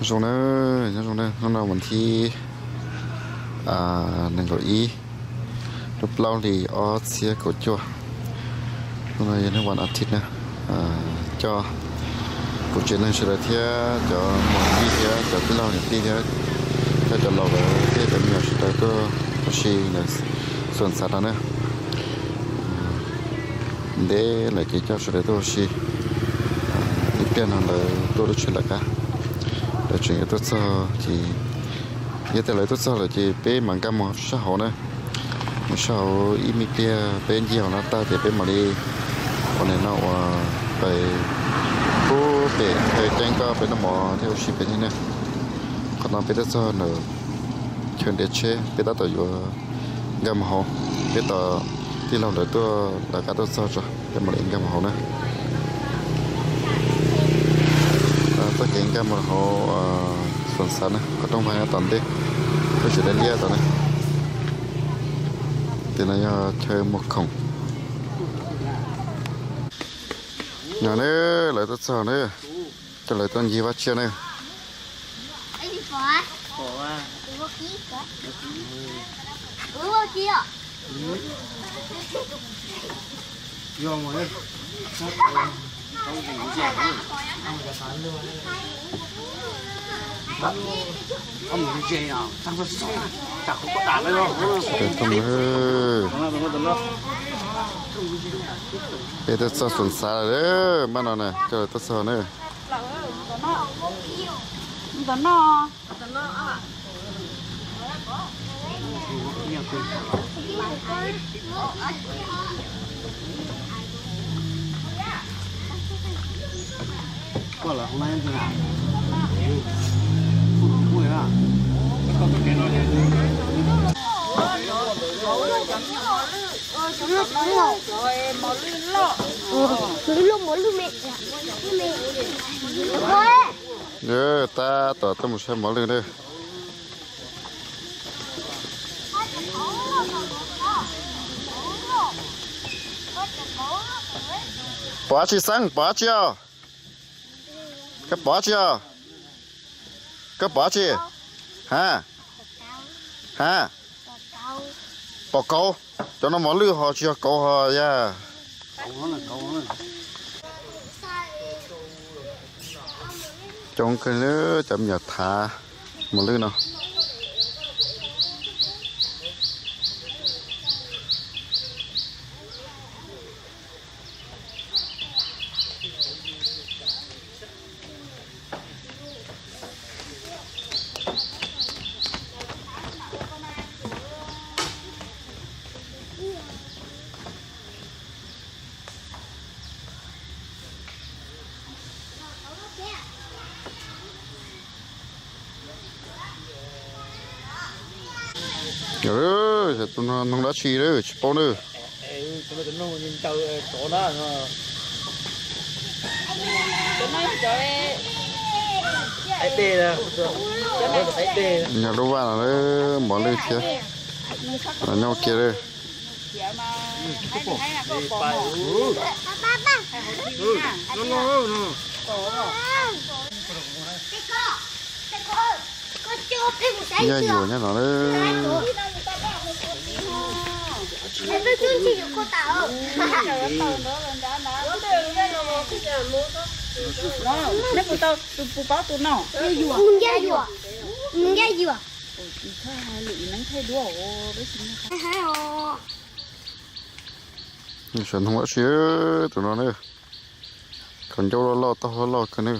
Zoo na, nyob zoo na, hnub no vas thib nees nkaum ib lub plaub hlis ob txhiab kaum cuaj. Hnub no yog hnub vas a thiv na, coj kuv tsev neeg sawv daws thiab cov muam yij thiab cov tij laug niam tij thiab coj cov laus lawm thiab cov me nyuam sawv daws tuaj ua si ntawm Xuas Xav no na. Ntev lawm ces coj sawv daws tuaj ua si. Ib pliag no lawv tuaj lub tsheb lawm qab, lawv tseem yuav tuaj txog ces, yog tias lawv tuaj txog lawm ces peb mam nkag mus sab hauv na. Mus sab hauv ib me pliag peb ncig hauv no tag ces peb mam li ua nim no uas pem pub pem chaw ceeb koj peb noj mov thiab ua si pem thiab na. Qhov no peb tuaj txog ntawm chaw nres tsheb, peb tab tom yuav nkag mus hauv, peb tos tij laug lawv tuaj lawv qab tuaj txog tso peb mam li nkag mus hauv na. Txoj kev nkag mus hauv Xuas Xav na, qhov rooj vag nyob tom ntej, peb tsev dab liab tom na. Tim no yog chaw muag khoom. No na, lawv tuaj txog na, coj lawv tuaj ncig vaj tsiab na. Peb tuaj txog Xuas Xav lawm, maj no na, coj lawv tuaj txog na. Tab tom tuaj mus saib mov lwj na. Pom dab tsi Xeeb, pom dab tsi os? Koj pom dab tsi os? Koj pom dab tsi? Ha? Ha? Pom kauv. Cov no mov lwj ho tsis yog kauv ho yag. Coob kawg li cov me nyuam thav mos lwj no. Tus no noog dab tsi tsis paub na. Nyob lub vaj no mov lwj thiab. Nyob ua ke lawm. Nyob yuam nyob no lawm. Neb puas tau tus pus paub tus no? Mus nca yuam, mus nca yuam. Sav noog dab tsi tus no na. Khaub ncaub loj loj taub hau loj kawg na.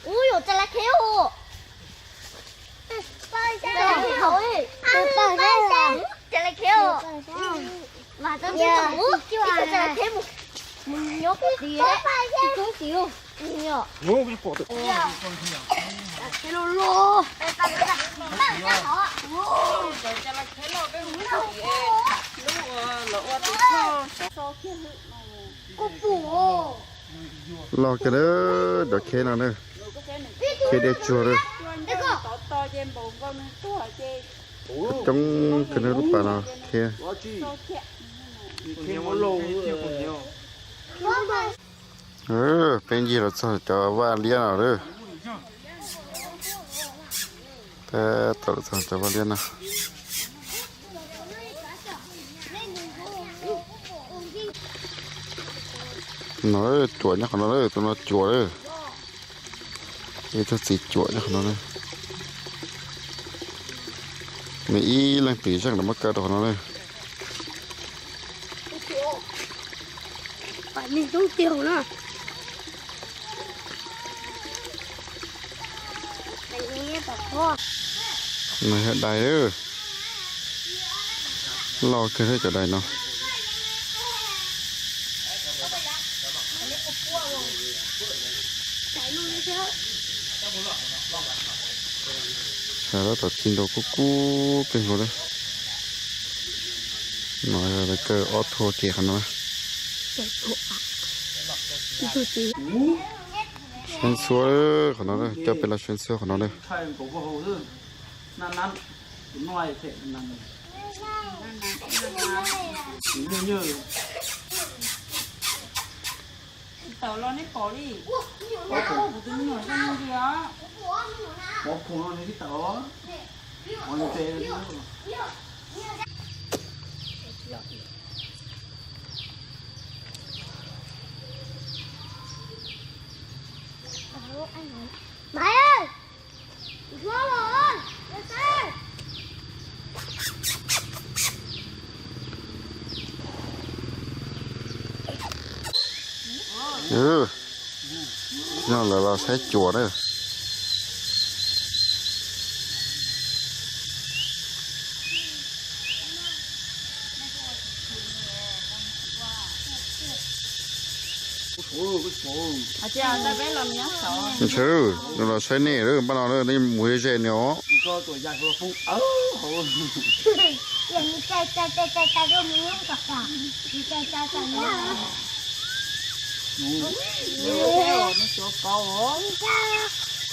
Ub, yuav tsa la kheb os. Tsa la kheb os. Mas tsa la kheb mus, mus nyob pem tid, ib tug tim. Kuv pum. Loj kiag na, cov kheb no na, kheb dej tsuag na. Coob kawg na lub pas no kheb. Peb ncig los txog cov vaj liab no lawm. Tab tom los txog cov vaj liab no. No cuam nyob qhov no lawm, tus no cuam lawm. Ib tug txiv cuam nyob qhov no na. Nws ib leeg twm zeej los muab kaw rau qhov no na. Nws yog dais lawm. Loj kawg thiab cov dais no. Tab tom ci ntau kub kub plig nkaus li. No yog lawv kaw ob thua kiag qhov no. Saib ntxhua qhov no, coj peb los saib ntxhua qhov no na. No lawv los saib cuam na. Ntshe nws los saib nej lawm, npaj no nej mus ze ze nws os.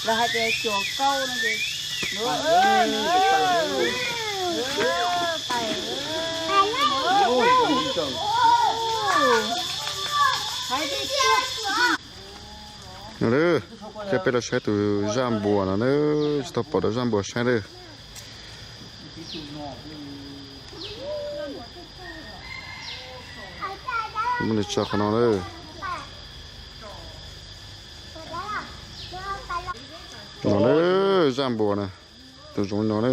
Lawv hais tias cuam kauj no ces, no, coj peb los saib tus zaj npuas no na, tsis tau pom dua zaj npuas saib lawm. Muab nws tso qhov no lawm. No na, zaj npuas na, tus zoov no na.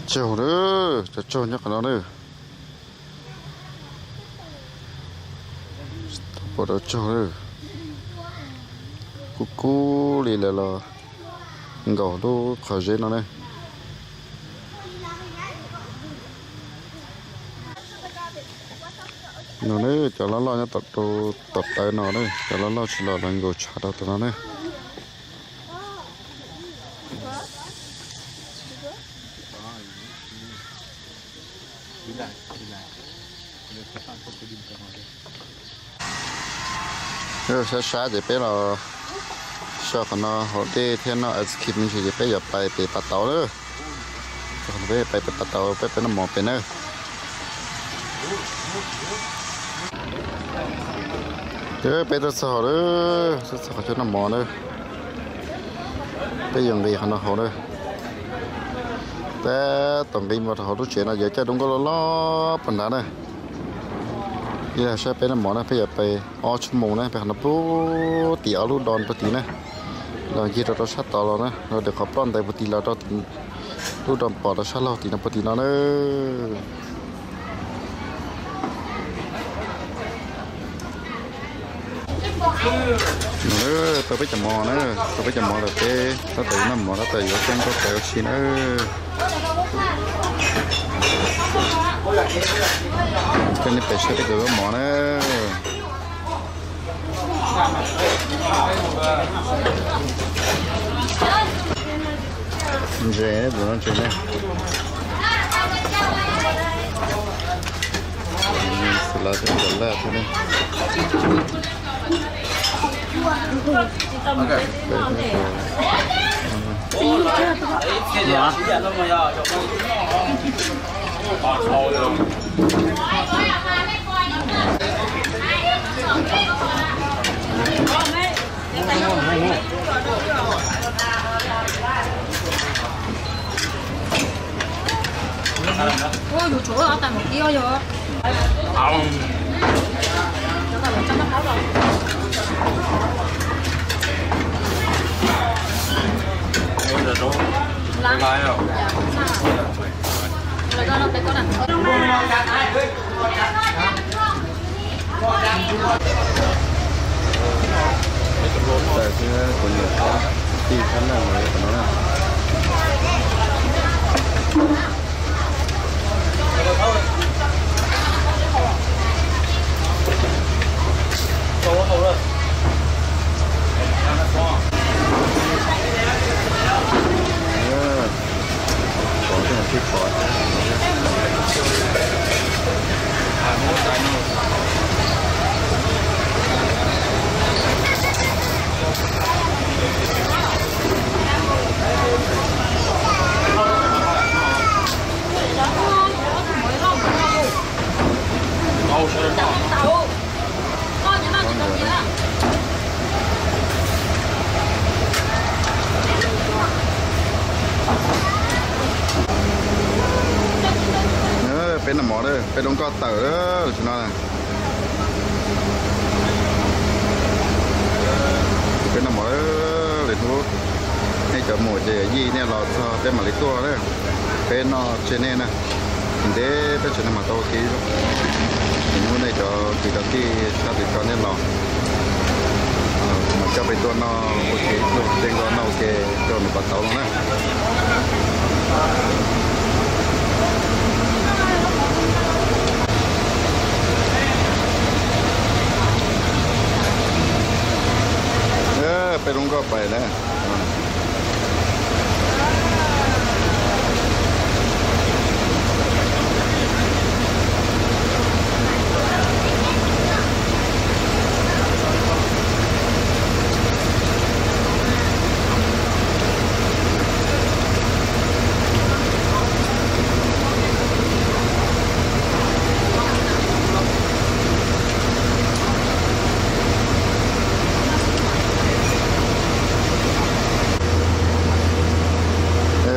Tsaug na, cov tsaug nyob qhov no na. Pom cov tsaug na, kub kub li lawv los nkaum lub qhov zeb no na. No na, cov loj loj nyob tom, tom tawv no na, cov loj loj tsis los lawv nkaum tshav rau tom no na. Sab sab ces peb los so qhov no haus dej thiab noj ice cream me ntsis ces peb yuav pais pem pas tauv lawm. Peb pais pem pas tauv, peb pem noj mov pem na. Peb tuaj txog lawm, tuaj txog qhov chaw noj mov na. Peb yuav nqis qhov no haus na. Tab tom nqis mus rau hauv lub tsev no yuav caij lub nkoj loj loj puag nrad na. Ib yam saib peb noj mov na, peb yuav pais ob tshuaj moos na, peb qhov no puag tim ob lub do puag tim na, los ncig rau rau sab tod los na, los ntawm qhov ploj ntais puag tim los rau lub do pom rau sab laug tim no puag tim no na. No, tau peb cov mov na, tau peb cov mov lawm peb tab tom yuav noj mov tab tom yuav caij nkoj pais ua si na. Coj nej pais saib peb cov zaub mov na. Ntses, tus no ntses na. Xav lawv tus laj thiab na. Tais thiab kuv niam tij thab neeg lawv qhov no na. Pom thiab pom. Peb noj mov, peb lub nkoj tawm tam sim no. Peb noj mov li hnub, nej cov muam ces yij nej los txog peb mam li tuaj na. Peb noj tseg nej na, ntev peb tsev neeg mam tau ua ke. Hnub nej cov kwv cov tij sab tid tso nej los, mam coj peb tuaj noj ua ke, tej nkoj noj ua ke rau nws pab tauv no na. Peb lub nkoj pais na.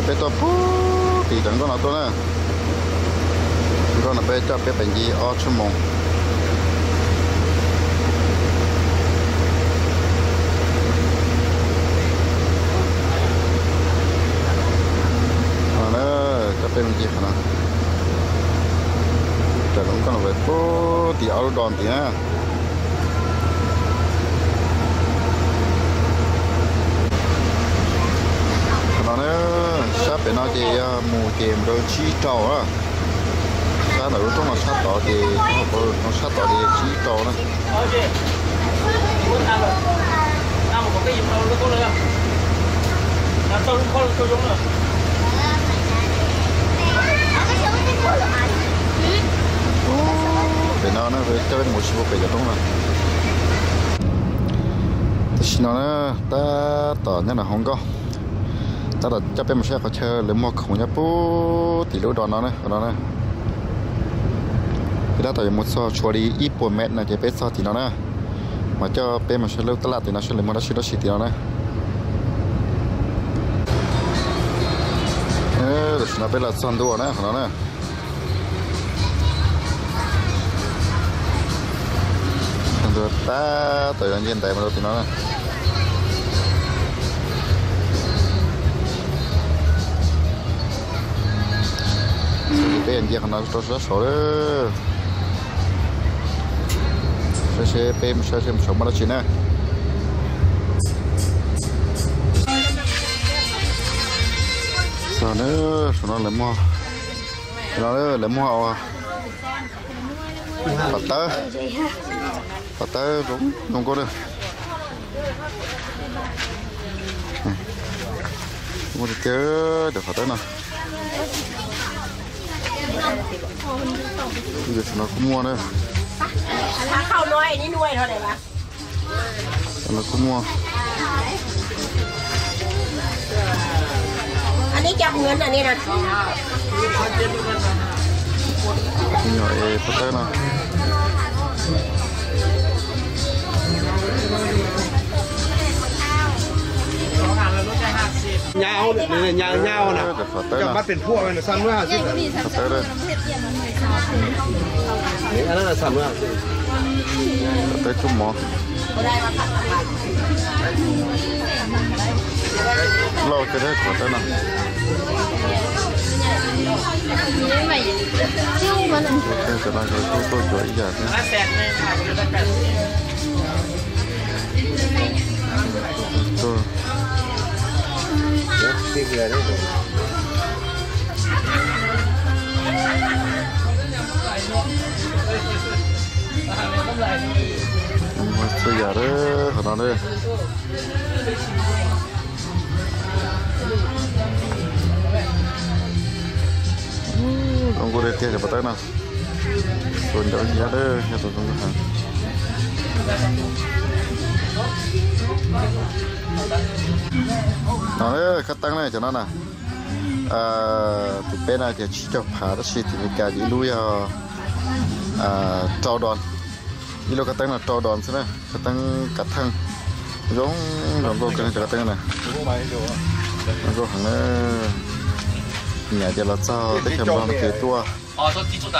Peb tuaj puag tim cov nkoj no tuaj na. Nkoj no peb coj peb pais ncig ob tshuaj moos. Coj peb mus ncig qhov no. Cov nkoj no peb puag tim ob lub dos ntxiv na. Qhov no na, sab pem no ces yog mus ces mus rau tsib rau na. Sab ntawm lub roob no sab tod ces, no sab tod ces tsib rau na. Pem no na, coj peb mus tsis puag pem cov roob no. Tam sim no na, tab tom nyob nram hauv nkoj, tab tom coj peb mus saib qhov chaw lawv muag khoom nyob puag tim lub dos no na, qhov no na. Peb tab tom yuav mus txog tshuav li ib puas mev no ces peb txog tim no na. Mas coj peb mus saib lub tab laj tim no saib lawv muag dab tsi dab tsi tim no na. Tam sim no peb los txog ntua na, qhov no na. Txog ntua tab tom yuav nce ntaiv mus rau tim no na. Peb yuav nce qhov no rau sab saud lawm. Saib seb peb mus saib seb mus saum muaj dab tsi na. Txog na, saum no lawv muag, no lawv muag pov tawb, pov tawb zoo nkauj na. Muaj tiag tiag cov qhov tawb no. Tam no kuj muaj na. Tam no kuj muaj. Nyom es qhov tawb no. Qhov tawb no. Qhov tawb tsuj mov. Loj kawg thiab qhov tawb no. Cov no kuj tuaj cuav ib yam thiab. Txhua yam qhov no. Zoo nkauj tiag tiag cov pov tawb no. Tua ncov nyiab, nyiab tus zoo nkauj heev. No khab teeb na cov no na. Tim peb no ces tsib caug phav tab sis tim Meskas ces ib lub yog rau dos. Ib lub khab teeb no rau dos xwb na, khab teeb kav theej. Zoo, zoo nkauj kawg cov khab teeb na. Zoo nkauj heev na. Nyiam ces los txog teb chaws Nplog no ces tuaj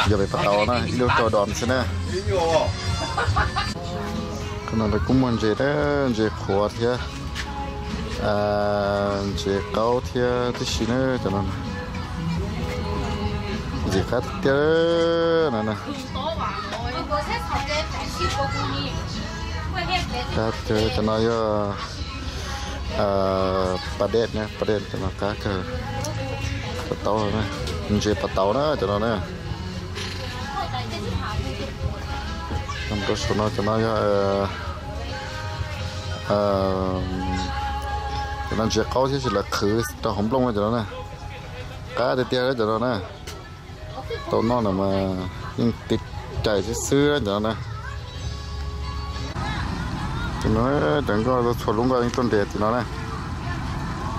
yog pem pas tau na, ib lub rau dos xwb na. Qhov no lawv kuj muag ntses na, ntses qhuav thiab, ntses qaub thiab tib si na cov no. Ntxim qab tiag na. Qab tiag, cov no yog pas dej na, pas dej cov no qab kawg. Pas tau, ntses pas tau na cov no na. Rau saum no cov no yog, cov no ntses qaub thiab sis lawv qhwv rau hauv nplooj cov no na. Qab tiag tiag cov no na. Tau noj no mas yeej tiv rais xwb xwb cov no na. Cov no cov nkoj txhua lub nkoj yeej tuaj nres tim no na.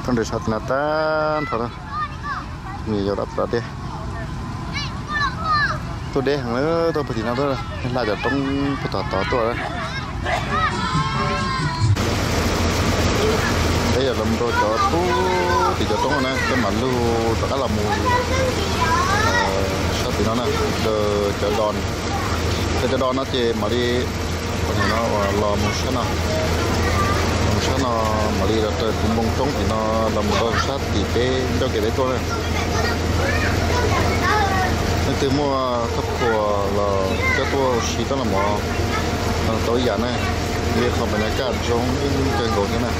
Tuaj nres sab tim no tag nrho na. Nws yog dab pas dej. Tuaj deb heev na, tuaj puag tim no, hla cov roob puag tom tod tuaj. Peb yog los mus rau cov tub tim cov roob na, peb mam lug rov qab los mus sab tim no na, cov dos. Cov, cov dos no ces mam li no los mus sab no, los mus sab no mam li los raws kuv npoo roob tim no los mus rau sab tim peb ncauj kev peb tuaj na. Leej twg muaj thaj khuas los coj tuaj ua si rau los mov tau ib yam na, li qhov pas nyas kaj zoo kawg nkaus thiab na.